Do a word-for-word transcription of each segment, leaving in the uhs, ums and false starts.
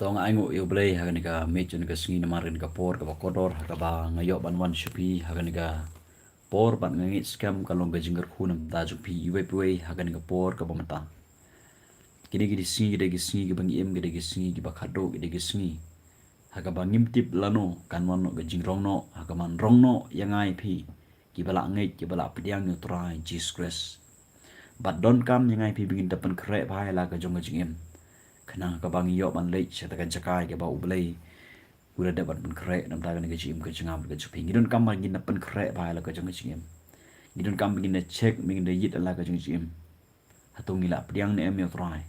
To nga ainguh ïa U Blei ha kane ka miet jong kane ka sngi namar kane ka por kaba kordor ha kaba nga ïoh ban wan sha phi ha kane ka por bad nga ngeit skhem ka long ka jingkyrkhu na ka bynta jong phi iwei pa iwei ha kane ka por kaba mynta. Kine ki dei ki sngi, ki dei ki sngi kiba ngi im, ki dei ki sngi kiba khadduh, ki dei ki sngi ha kaba ngim tip lano kan wan noh ka jingrong noh, ha kaba man rong noh ïa nga ïa phi kiba la ngeit, kiba la pdiang ïa U Trai Jisu Khrist. Bad donkam ïa nga ïa phi ba ngin da pynkhreh bha ïa la ka jong ka jingim, khnang kaba ngi ïoh ban leit sha kata ka jaka kaba U Blei u la dep ban pynkhreh na ka bynta kane ka jingim ka jong nga bad ka jong phi. Ngi donkam ba ngin da pynkhreh bha ïa la ka jong ka jingim. Ngi donkam ba ngin da check, ba ngin da ïit ïa la ka jong ka jingim. Hato ngi la pdiang ne em ïa U Trai?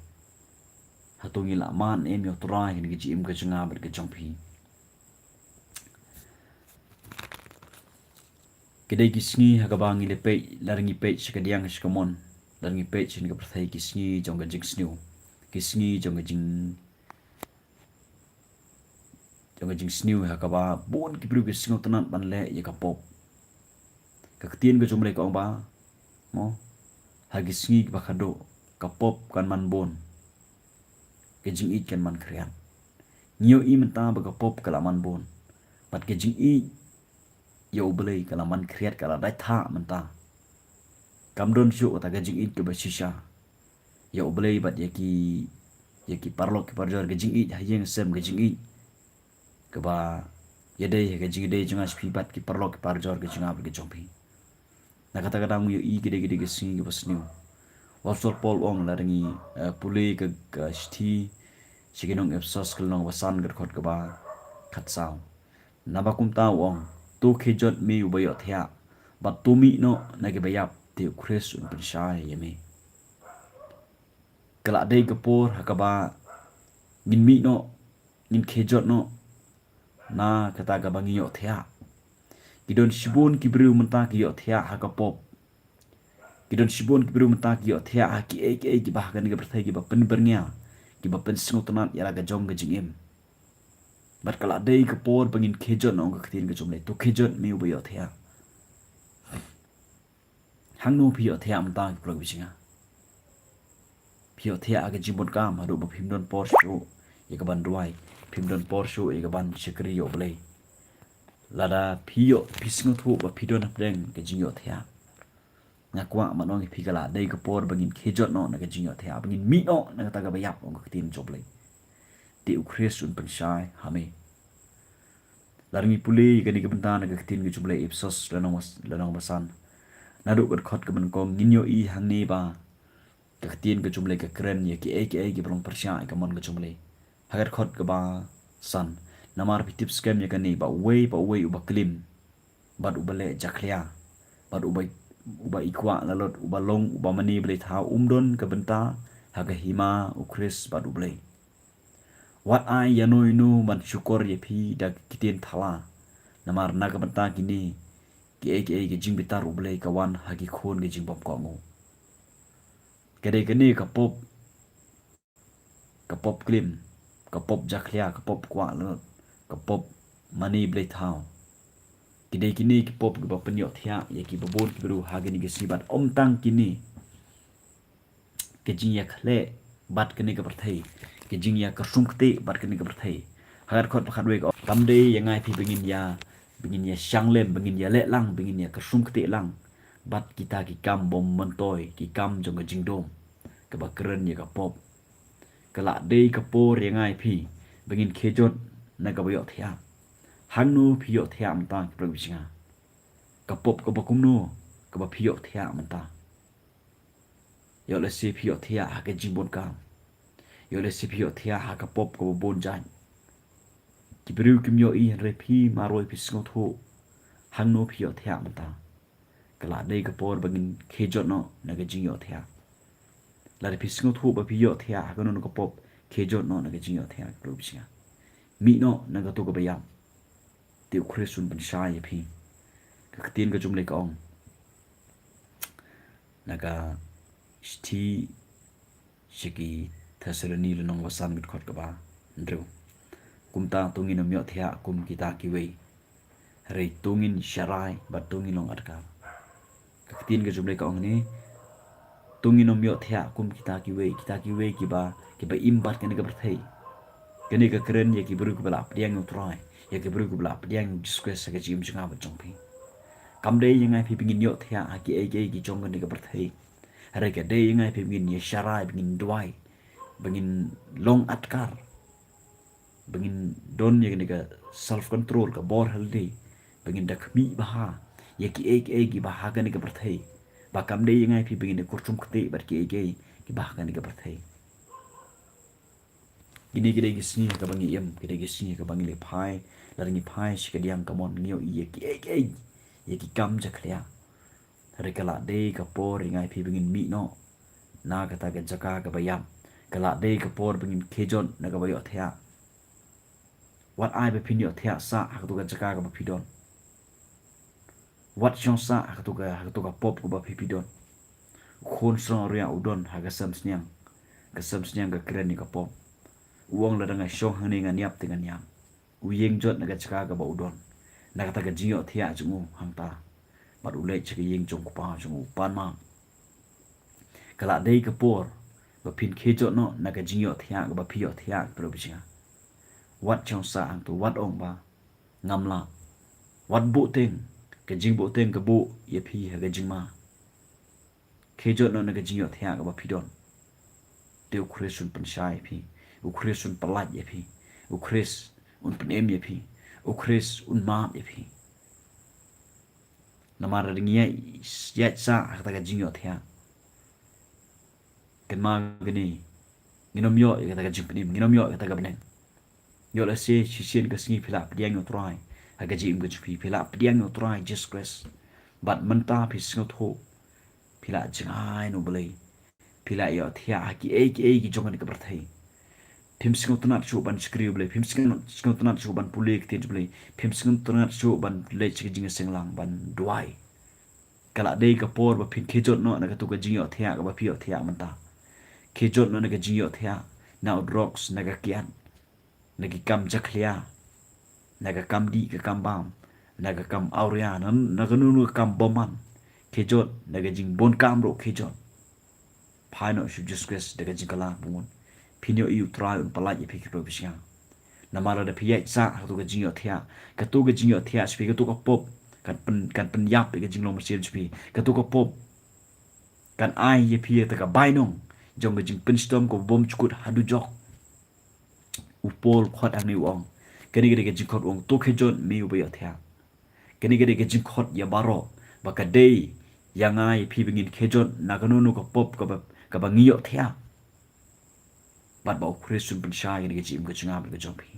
Hato ngi la mad ne em ïa U Trai ha kane ka jingim ka jong nga bad ka jong phi? Ki dei ki sngi ha kaba ngi la peit, lada ngi peit sha kadiang sha kamon, lada ngi peit sha kane ka pyrthei, ki sngi jong ka jingsniew, ki sngi jong ka jing, jong ka jingsniew ha kaba bun ki briew ki sngewtynnat ban leh ïa ka pop. Ka ktien ka jong U Blei ka ong ba, mo, ha ki sngi kiba khadduh ka pop kan man bun, ka jingïeit kan man khriat. Ngi ïohi mynta ba ka pop ka la man bun, bad ka jingïeit ïa U Blei ka la man khriat, ka la dait thah mynta. Kam don shuh kata ka jingïeit kaba shisha ïa U Blei bad ïa ki, ïa ki paralok ki parajor, ka jingïeit ha ïing ha sem, ka jingïeit kaba ïadei ha ka jingïadei jong nga sha phi bad ki paralok ki parajor ka jong nga bad ka jong phi. Na kata ka daw ngi ïohi ki dei, ki dei ki sngi kiba sniew. U Apostol Paul u ong, lada ngi, eh, pule ka, ka shithi sha ki nong Ephesos ka lynnong ba san ka dkhot kaba khatsaw. Naba kumta u ong, to khie jot me uba ïohthiah, bad to mih noh na kiba ïap, te U Khrist un pynshai ïa me. Ka la dei ka por ha kaba ngin mih noh, ngin khie jot noh na kata kaba ngi ïohthiah. Ki don shibun ki briew mynta ki ïohthiah ha ka pop. Ki don shibun ki briew mynta ki ïohthiah ha kiei kiei kiba ha kane ka pyrthei kiba pynbyrngia, kiba pynsngewtynnat ïa la ka jong ka jingim. Bad ka la dei ka por ba ngin khie jot noh, ong ka ktien ka jong U Blei, to khie jot me uba ïohthiah. Hangno phi ïohthiah mynta ki paralok ki parajor? Phi ïohthiah ha ka jingbun kam haduh ba phim don por shuh ïa ka ban duwai, phim don por shuh ïa ka ban shakri ïa U Blei? Lada phi ïoh, phi sngewthuh ba phi don hapdeng ka jingïohthiah, nga kwah ban ong ïa phi ka la dei ka por ba ngin khie jot noh na ka jingïohthiah, ba ngin mih noh na kata kaba ïap, ong ka ktien jong U Blei. Te U Khrist un pynshai ha me. Lada ngi pule ïa kane ka bynta na ka ktien ka jong U Blei, Ephesos lynnong, lynnong ba san, naduh ka dkhot kaba nyngkong, ngin ïohi hangne ba ka ktien ka jong U Blei ka kren ïa kiei kiei kiba long pyrshah ïa ka mon ka jong U Blei. Ha ka dkhot kaba san, namar phi tip skhem ïa kane ba uwei pa uwei uba klim, bad uba leh jakhlia, bad uba, uba i kwah la lut, uba long, uba mane blei thaw, um don ka bynta ha ka hima U Khrist bad U Blei. Wat ai ïano ïano ban shukor ïa phi da ki ktien thala, namar na ka bynta kine kiei kiei ka jingbitar U Blei ka wan ha ki khun ka jingbymkohnguh. Ka dei kane ka pop, ka pop klim, ka pop jakhlia, ka pop kwah la lut, ka pop mane blei thaw. Ki dei kine ki pop kiba pynïohthiah ïa kiba bun ki briew ha kine ki sngi, bad ym tang kine, ka jingïakhleh bad kane ka pyrthei, ka jingïakyrsum ktieh bad kane ka pyrthei. Ha ka dkhot ba khatwei ka ong, kam dei ïa nga ïa phi ba ngin ïa, ba ngin ïashang lem, ba ngin ïaleh lang, ba ngin ïakyrsum ktieh lang bad kita ki kam bym myntoi, ki kam jong ka jingdum, kaba kren ïa ka pop. Ka la dei ka por ïa nga ïa phi ba ngin khie jot na kaba ïohthiah. Hangno phi ïohthiah mynta ki paralok ki parajor? Ka pop kaba kumno kaba phi ïohthiah mynta? Ïoh lehse phi ïohthiah ha ka jingbun kam. Ïoh lehse phi ïohthiah ha ka pop kaba bun jait. Ki briew kim ïohi hynrei phi marwei phi sngewthuh. Hangno phi ïohthiah mynta? Ka la dei ka por ba ngin khie jot noh na ka jingïohthiah. Lada phi sngewthuh ba phi ïohthiah ha kano kano ka pop, khie jot noh na ka jingïohthiah, ki paralok ki parajor. Mih noh na kato kaba ïap, te U Khrist un pynshai ïa phi. Ka ktien ka jong U Blei ka ong na ka shithi sha ki Thessaloni lynnong ba san ka dkhot kaba hynriew, kumta to ngin ym ïohthiah kum kita kiwei, hynrei to ngin sharai bad to ngin long adkar. Ka ktien ka jong U Blei ka ong hangne, to ngin ym ïohthiah kum kita kiwei, kita kiwei kiba, kiba im bad kane ka pyrthei. Kane ka kren ïa ki briew kiba la pdiang ïa u Trai, ïa ki briew kiba la pdiang ïa u Jisu Khrist ha ka jingim jong nga bad jong phi. Kam dei ïa nga ïa phi ba ngin ïohthiah ha kiei kiei ki jong kane ka pyrthei. Hynrei ka dei ïa nga ïa phi ba ngin ïa sharai, ba ngin duwai, ba ngin long atkar, ba ngin don ïa kane ka self control, ka bor halade, ba ngin da khmih bha ïa kiei kiei kiba ha kane ka pyrthei. Ba kam dei ïa nga ïa phi ba ngin ïa kur chum kti bad kiei kiei kiba ha kane ka pyrthei. Kine ki dei ki sngi ha kaba ngi im, ki dei ki sngi ha kaba ngi leh phai, lada ngi phai sha ka diang kamon ngi ïohi ïa kiei kiei, ïa ki kam jakhlia. Hynrei ka la dei ka por ïa nga ïa phi ba ngin mih noh na kata ka jaka kaba ïap. Ka la dei ka por ba ngin khie jot na kaba ïohthiah. Wat ai ba phin ïohthiah sah ha kato ka jaka kaba phi don. Wat shong sah ha kato ka, ha kato ka pop kaba phi phi don. U khun shnong ria u don ha ka sem sniang. Ka sem sniang ka kren ïa ka pop. U ong lada nga shong hangne ngan ïap te ngan ïap. U ïeng jot na ka jaka kaba u don, na kata ka jingïohthiah jong u hangta. Bad u leit sha ka ïing jong u kpa jong u, pan map. Ka la dei ka por ba phin khie jot noh na ka jingïohthiah kaba phi ïohthiah, ki paralok ba jong nga. Wat shong sah hangto, wat ong ba ngam lah. Wat buh teng, ka jingbuh teng ka buh ïa phi ha ka jingma. Khie jot noh na ka jingïohthiah kaba phi don. Te u Khrist un pynshai ïa phi. U Khrist un pyllait ïa phi. U Khrist un pynim ïa phi. U Khrist un map ïa phi. Namar lada ngi ïaid, ïaid sah ha kata ka jingïohthiah, kynmaw kane, ngin ym ïoh ïa kata ka jingpynim, ngin ym ïoh ïa kata ka bneng. Ïoh lehse shisien ka sngi phi la pdiang ïa u Trai ha ka jingim ka jong phi, phi la pdiang ïa u Trai Jisu Khrist. Bad mynta phi sngewthuh, phi la jngai na U Blei. Phi la ïohthiah ha kiei kiei ki jong kane ka pyrthei. Phim sngewtynnat shuh ban shakri U Blei, phim sngewtynnat shuh ban pule ka ktien U Blei, phim sngewtynnat shuh ban leit sha ka jingïaseng lang ban duwai. Ka la dei ka por ba phin khie jot noh na kato ka jingïohthiah kaba phi ïohthiah mynta. Khie jot noh na ka jingïohthiah na u drugs, na ka kiad, na ki kam jakhlia, na ka kam dih ka kam bam, na ka kam awria, na, na kano kano ka kam bymman. Khie jot na ka jingbun kam ruh, khie jot. Phai noh sha u Jisu Khrist da ka jingkylla bun. Phin ïohi U Trai un pyllait ïa phi, ki paralok ba jong nga. Namar lada phi ïaid sah ha kato ka jingïohthiah, kato ka jingïohthiah jong phi, kato ka pop kan pyn, kan pynïap ïa ka jinglong mynsiem jong phi. Kato ka pop kan ai ïa phi ïa kata ka bainong jong ka jingpynshitom kaba bymjukut haduh jok. U Paul khot hangne u ong, kane ka dei ka jingkhot, u ong, to khie jot me uba ïohthiah. Kane ka dei ka jingkhot ïa baroh, ba ka dei ïa nga ïa phi ba ngin khie jot na kano kano ka pop kaba, kaba ngi ïohthiah. Bad ba U Khrist un pynshai ïa kane ka jingim ka jong nga bad ka jong phi.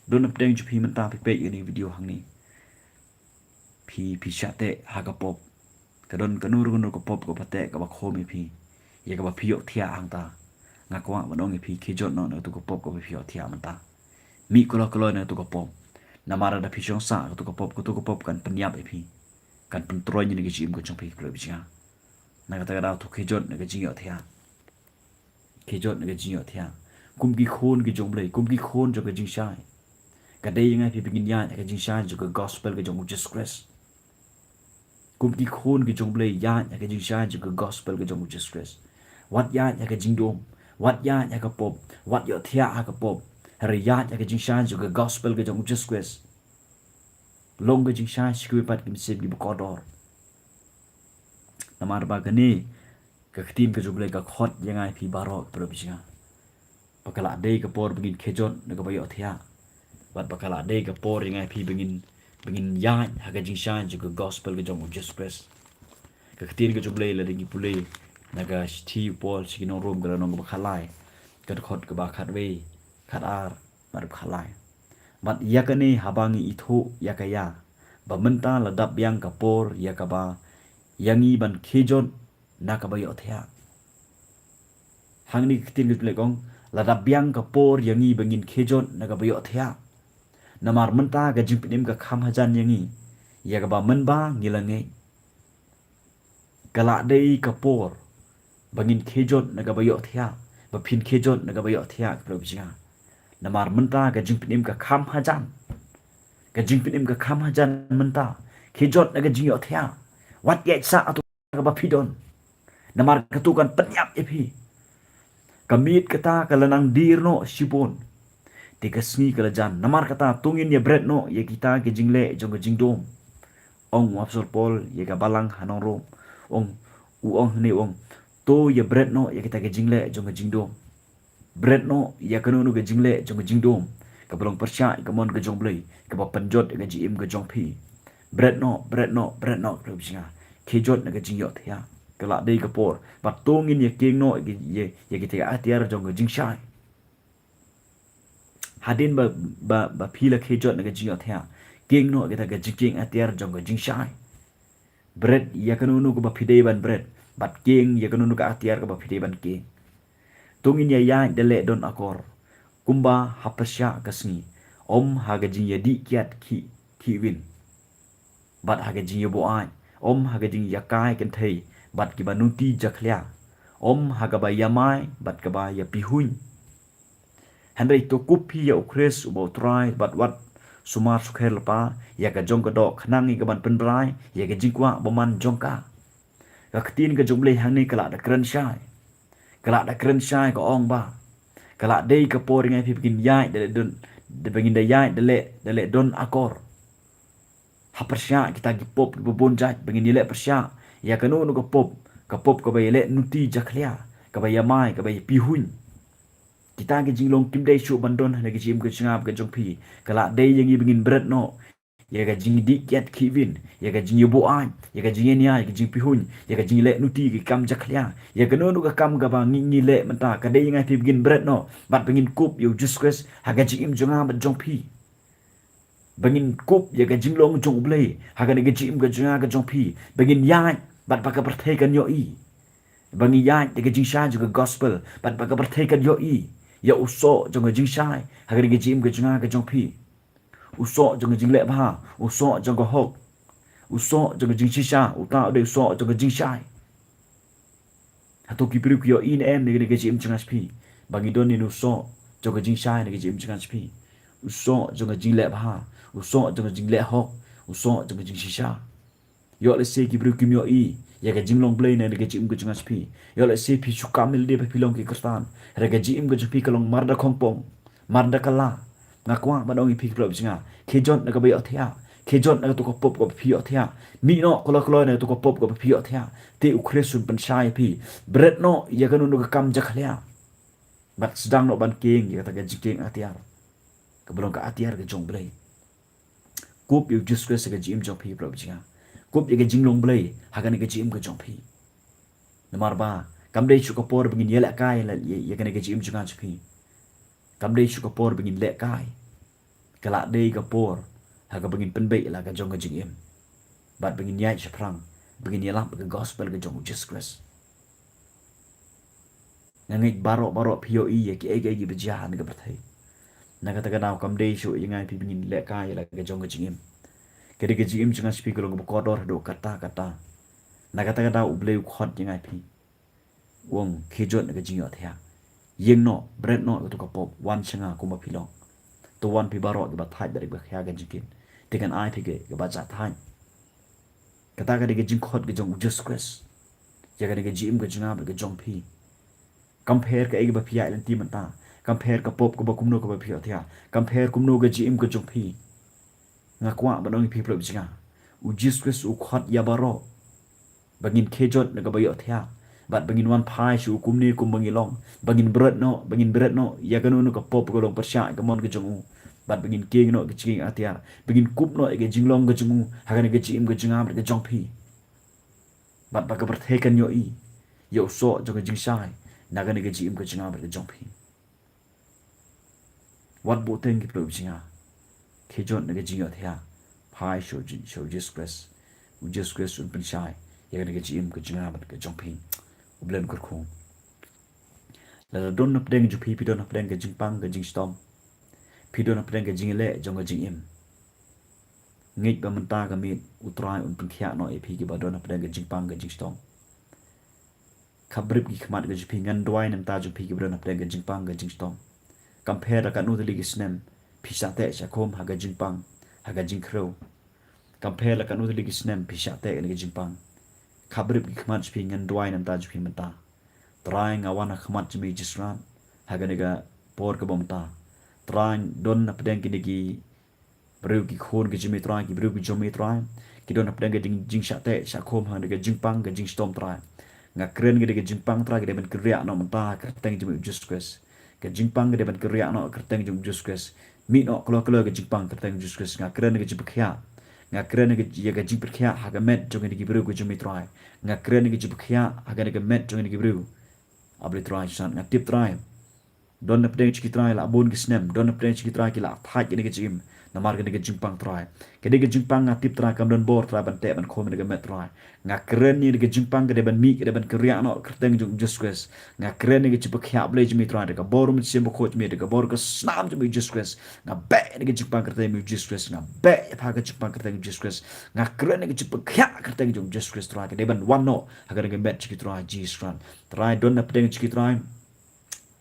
Don napdeng jong phi mynta phi peit ïa kane ka video hangne. Phi, phi shah teh ha ka pop. Ka don kano kano ka pop kaba teh kaba khum ïa phi, ïa kaba phi ïohthiah hangta. Nga kwah ban ong ïa phi, khie jot noh na kato ka pop kaba phi ïohthiah mynta. Mih kloi kloi na kato ka pop. Namar lada phi shong sah ha kato ka pop, kato ka pop kan pynïap ïa phi, kan pyntroiñ ïa ka jingim ka jong phi, ki paralok ba jong nga. Na kata ka daw to khie jot na ka jingïohthiah. Khie jot na ka jingïohthiah. Kum ki khun ki jong U Blei, kum ki khun jong ka jingshai, ka dei ïa nga ïa phi ba ngin ïaid ha ka jingshai jong ka gospel ka jong U Jisu Khrist. Kum ki khun ki jong U Blei, ïaid ha ka jingshai jong ka gospel ka jong U Jisu Khrist. Wat ïaid ha ka jingdum, wat ïaid ha ka pop, wat ïohthiah ha ka pop. Hynrei ïaid ha ka jingshai jong ka gospel ka jong U Jisu Khrist. Long ka jingshai sha kiwei pat ki mynsiem kiba kordor. Namar ba kane ka ktien ka jong U Blei ka khot ïa nga ïa phi baroh, ki paralok ba jong nga, ba ka la dei ka por ba ngin khie jot na kaba ïohthiah. Bad ba ka la dei ka por ïa nga ïa phi ba ngin, ba ngin ïaid ha ka jingshai jong ka gospel ka jong U Jisu Khrist. Ka ktien ka jong U Blei lada ngi pule na ka shithi u Paul sha ki nong Rom, ka lynnong kaba khatlai, ka dkhot kaba khatwei, khatar bad khatlai. Bad ïa kane haba ngi ithuh ïa ka ïa, ba mynta la dap biang ka por ïa kaba, ïa ngi ban khie jot na kaba ïohthiah. Hangne ka ktien ka jong U Blei ka ong, la dap biang ka por ïa ngi ba ngin khie jot na kaba ïohthiah. Namar mynta ka jingpynim ka kham hajan ïa ngi, ïa kaba mynba ngi la ngeit. Ka la dei ka por ba ngin khie jot na kaba ïohthiah, ba phin khie jot na kaba ïohthiah, ki paralok ba jong nga. Namar mynta ka jingpynim ka kham hajan. Ka jingpynim ka kham hajan mynta. Khie jot na ka jingïohthiah. Wat ïaid sah hato kaba phi don. Namar kato kan pynïap ïa phi. Ka miet kata ka la nang dier noh shibun. Te ka sngi ka la jan. Namar kata to ngin ïa bret noh ïa kita ki jingleh jong ka jingdum. Ong u Apostol Paul ïa ka balang ha nong Rom. Ong u ong ne ong. To ïa bret noh ïa kita ki jingleh jong ka jingdum. Bret noh ïa kano kano ka jingleh jong ka jingdum kaba long pyrshah ïa ka mon ka jong U Blei, kaba pynjot ïa ka jingim ka jong phi. Bret noh, bret noh, bret noh, ka jingïa. Khie jot na ka jingïohthiah. Ka la dei ka por ba to ngin ïa kieng noh ïa, ïa, ïa kita ki atiar jong ka jingshai. Hadien ba, ba, ba phi la khie jot na ka jingïohthiah, kieng noh kita ki jingkieng atiar jong ka jingshai. Bret ïa kano kano kaba phi dei ban bret, bad kieng ïa kano kano ka atiar kaba phi dei ban kieng. To ngin ïa ïaid da leh don akor, kumba ha pyrshah ka sngi, ym ha ka jingïadih kiad khih, khih win, bad ha ka jingïabuaid, ym ha ka jingïakai kynthei bad kiba nuti jakhlia, ym ha kaba ïamai bad kaba ïapihuiñ. Hynrei to kup phi ïa U Khrist uba U Trai bad wat sumar sukher lypa ïa ka jong ka doh khnang ïa kaban pynbrai ïa ka jingkwah bymman jong ka. Ka ktien ka jong U Blei hangne ka la da kren shai. Ka la da kren shai, ka ong ba ka la dei ka por ïa ngi phi ba ngin ïaid da leh don, da ba ngin da ïaid da leh, da leh don akor. Ha pyrshah kita ki pop kiba bun jait, ba ngin ïaleh pyrshah ïa kano kano ka pop, ka pop kaba ïaleh nuti jakhlia, kaba ïamai, kaba ïapihuiñ. Kita ki jinglong kim dei shuh ban don ha ka jingim ka jong nga bad ka jong phi. Ka la dei ïa ngi ba ngin bret noh ïa ka jingdih kiad khih win, ïa ka jingïabuaid, ïa ka jingïania, ïa ka jingpihuiñ, ïa ka jingleh nuti, ki kam jakhlia, ïa kano kano ka kam kaba ngi, ngi leh mynta. Ka dei ïa ngi phi ba ngin bret noh bad ba ngin kup ïa U Jisu Khrist ha ka jingim jong nga bad jong phi. Ba ngin kup ïa ka jinglong jong U Blei ha kane ka jingim ka jong nga ka jong phi. Ba ngin ïaid bad ba ka pyrthei kan ïohi. Ba ngin ïaid da ka jingshai jong ka gospel bad ba ka pyrthei kan ïohi ïa u soh jong ka jingshai ha kane ka jingim ka jong nga ka jong phi. U soh jong ka jingleh bha, u soh jong ka hok, u soh jong ka jingshisha, uta u dei u soh jong ka jingshai. Hato ki briew ki ïohi ne em na kane ka jingim jong nga jong phi ba ngi don ïa u soh jong ka jingshai na ka jingim jong nga jong phi? U soh jong ka jingleh bha, u soh jong ka jingleh hok, u soh jong ka jingshisha. Ïoh lehse ki briew kim ïohi ïa ka jinglong Blei na kane ka jingim ka jong nga jong phi. Ïoh lehse phi shu kam lade ba phi long ki Khristan, hynrei ka jingim ka jong phi ka long mar da khongpong, mar da kylla. Nga kwah ban ong ïa phi ki paralok jong nga, khie jot na kaba ïohthiah, khie jot na kato ka pop kaba phi ïohthiah. Mih noh kloi kloi na kato ka pop kaba phi ïohthiah. Te U Khrist un pynshai ïa phi. Bret noh ïa kano kano ka kam jakhlia bad sdang noh ban kieng ïa kata ka jingkieng atiar kaba long ka atiar ka jong U Blei. Kup ïa U Jisu Khrist ha ka jingim jong phi, paralok jong nga. Kup ïa ka jinglong Blei ha kane ka jingim ka jong phi. Namar ba kam dei shuh ka por ba ngin ïalehkai ïa, ïa, ïa kane ka jingim jong nga jong phi. Kam dei shuh ka por ba ngin lehkai. Ka la dei ka por ha kaba ngin pynbeit la ka jong ka jingim bad ba ngin ïaid shaphrang, ba ngin ïalap ka gospel ka jong U Jisu Khrist. Nga ngeit baroh baroh phi ïohi ïa kiei kiei kiba jia ha kane ka pyrthei. Na kata ka daw kam dei shuh ïa nga ïa phi ba ngin lehkai ïa la ka jong ka jingim. Ka dei ka jingim jong nga jong phi ka long kaba kordor haduh katta katta. Na kata ka daw U Blei u khot ïa nga ïa phi. U ong khie jot na ka jingïohthiah. Ïeng noh, bret noh ïa kato ka pop, wan sha nga kumba phi long. To wan phi baroh kiba thait bad kiba khia ka jingkit, te ngan ai phi ka, kaba jah thait. Kata ka dei ka jingkhot ka jong U Jisu Khrist ïa kane ka jingim ka jong nga bad ka jong phi. Kam pher kaei kaba phi ïaid lynti mynta, kam pher ka pop kaba kumno kaba phi ïohthiah, kam pher kumno ka jingim ka jong phi. Nga kwah ban ong ïa phi, paralok jong nga, U Jisu Khrist u khot ïa baroh ba ngin khie jot na kaba ïohthiah bad ba ngin wan phai sha u kumne kumba ngi long, ba ngin bret noh, ba ngin bret noh ïa kano kano ka pop ka long pyrshah ïa ka mon ka jong u, bad ba ngin kieng noh ka jingkieng atiar, ba ngin kup noh ïa ka jinglong ka jong u ha kane ka jingim ka jong nga bad ka jong phi. Bad ba ka pyrthei kan ïohi ïa u soh jong ka jingshai na kane ka jingim ka jong nga bad ka jong phi. Wat buhteng ki paralok jong nga. Khie jot na ka jingïohthiah. Phai sha U Ji-, sha U Jisu Khrist. U Jisu Khrist un pynshai ïa kane ka jingim ka jong nga bad ka jong phi. U Blei un kyrkhu. Lada don hapdeng jong phi, phi don hapdeng ka jingpang ka jingshitom, phi don hapdeng ka jingleh jong ka jingim, ngeit ba mynta ka miet U Trai un pynkhiah noh ïa phi kiba don hapdeng ka jingpang ka jingshitom. Khaprip ki khmat ka jong phi, ngan duwai na ka bynta jong phi kiba don hapdeng ka jingpang ka jingshitom. Kam pher la katno tylli ki snem phi shah teh shah khum ha ka jingpang, ha ka jingkhrew. Kam pher la katno tylli ki snem phi shah teh ha ka jingpang. Khaprip ki khmat jong phi, ngan duwai na ka bynta jong phi mynta. Trai, nga wan ha khmat jong me Jisu Khrist ha kane ka por kaba mynta. Trai, don na pdeng kine ki briew ki khun ki jong me Trai, ki briew ki jong me Trai, ki don na pdeng ka jing, jingshah teh shah khum ha kane ka jingpang ka jingshitom Trai. Nga kren kane ka jingpang Trai ka dei ban kyrriah noh mynta ha ka kyrteng jong me u Jesus Christ. Ka jingpang ka dei ban kyrriah noh ha ka kyrteng jong u Jesus Christ. Mih noh kloi kloi ka jingpang ha ka kyrteng jong u Jesus Christ. Nga kren kane ka jingpyrkhiah. Nga kren kane ka, ïa ka jingpyrkhiah ha ka met jong kine ki briew ki jong me Trai. Nga kren kane ka jingpyrkhiah ha kane ka met jong kine ki briew. A Blei Trai Jisu, nga tip Trai, don na pdeng jong ki Trai la bun ki snem, don na pdeng jong ki Trai ki la thait ïa kane ka jingim namar kane ka jingpang Trai. Kane ka jingpang nga tip Trai kam don bor Trai ban teh ban khum ïa kane ka met Trai. Nga kren ïa kane ka jingpang ka dei ban mih, ka dei ban kyrriah noh ha ka kyrteng jong u Jesus Christ. Nga kren ïa ka jingpyrkhiah Blei jong me Trai, da ka bor u Mynsiem Bakhuid jong me, da ka bor ka snam jong me u Jesus Christ. Nga beh ïa kane ka jingpang ha ka kyrteng jong me u Jesus Christ. Nga beh ïa ka jingpang ha ka kyrteng jong u Jesus Christ. Nga kren ïa ka jingpyrkhiah ha ka kyrteng jong u Jesus Christ Trai, ka dei ban wan noh ha kane ka met jong ki Trai Jesus Christ. Trai, don na pdeng jong ki Trai,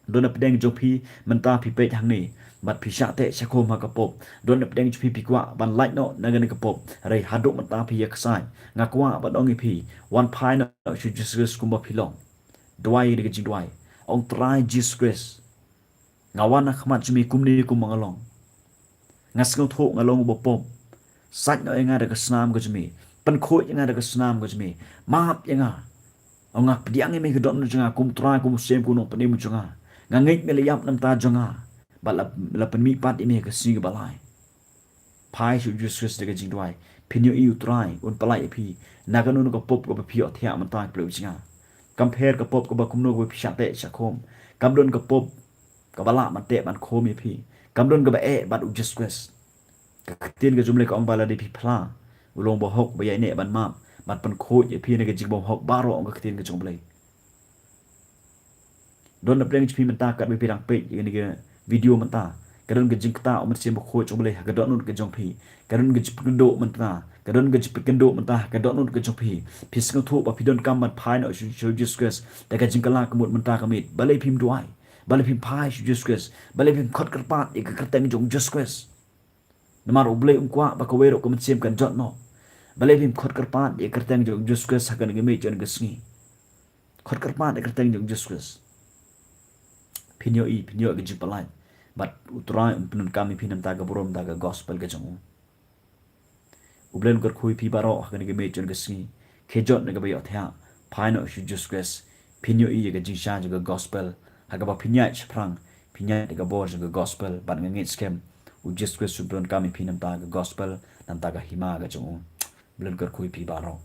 don na pdeng jong phi mynta phi peit hangne bad phi shah teh shah khum ha ka pop. Don na pdeng jong phi phi kwah ban lait noh na kane ka pop. Hynrei haduh mynta phi ïaksaid. Nga kwah ban ong ïa phi, wan phai noh sha u Jesus Christ kumba phi long. Duwai da ka jingduwai. Ong, Trai Jesus Christ, nga wan ha khmat jong me kumne kumba nga long. Nga sngewthuh nga long uba pop. Sait noh ïa nga da ka snam ka jong me. Pynkhuid ïa nga da ka snam ka jong me. Map ïa nga. Ong, nga pdiang ïa me ha ka dohnud jong nga kum u Trai, kum u Syiem, kum u Nongpynim jong nga. Nga ngeit me la ïap na ka bynta jong nga. Bad la, la pynmihpat ïa me ha ka sngi kaba lai. Phai sha u Jesus Christ da ka jingduwai. Phin ïohi u Trai un pyllait ïa phi na kano kano ka pop kaba phi ïohthiah mynta, ki paralok jong nga. Kam pher ka pop kaba kumno kaba phi shah teh shah khum. Kam don ka pop kaba lah ban teh ban khum ïa phi. Kam don kaba eh bad u Jesus Christ. Ka ktien ka jong u Blei ka ong ba lada phi phla, u long bahok ba ïaineh ban map bad pynkhuid ïa phi na ka jingbymhok baroh, ong ka ktien ka jong u Blei. Don na pdeng jong phi mynta katba phi dang peit ïa kane ka video mynta, ka don ka jingktah u Mynsiem Bakhuid jong u Blei ha ka dohnud ka jong phi. Ka don ka jingpynkynduh mynta, ka don ka jingpynkynduh mynta ha ka dohnud ka jong phi. Phi sngewthuh ba phi donkam ban phai noh sha u Jesus Christ da ka jingkylla ka mut mynta ka miet. Balei phim duwai? Balei phim phai sha u Jesus Christ? Balei phim khot kyrpad ïa ka kyrteng jong u Jesus Christ? Namar u Blei um kwah ba kawei ruh ka mynsiem kan jot noh. Balei phim khot kyrpad ïa ka kyrteng jong u Jesus Christ ha kane ka miet, ha kane ka sngi? Khot kyrpad ïa ka kyrteng jong u Jesus Christ. Phin ïohi, phin ïohi ka jingpyllait. Bad u Trai un pyndonkam ïa phi na ka bynta ka burom da ka gospel ka jong u. U Blei un kyrkhu ïa phi baroh ha kane ka miet, ha kane ka sngi. Khie jot na kaba ïohthiah. Phai noh sha u Jesus Christ. Phin ïohi ïa ka jingshai jong ka gospel. Ha kaba phin ïaid shaphrang, phin ïaid da ka bor jong ka gospel. Bad nga ngeit skhem u Jesus Christ un pyndonkam ïa phi na ka bynta ka gospel, na ka bynta ka hima ka jong u. U Blei un kyrkhu ïa phi baroh.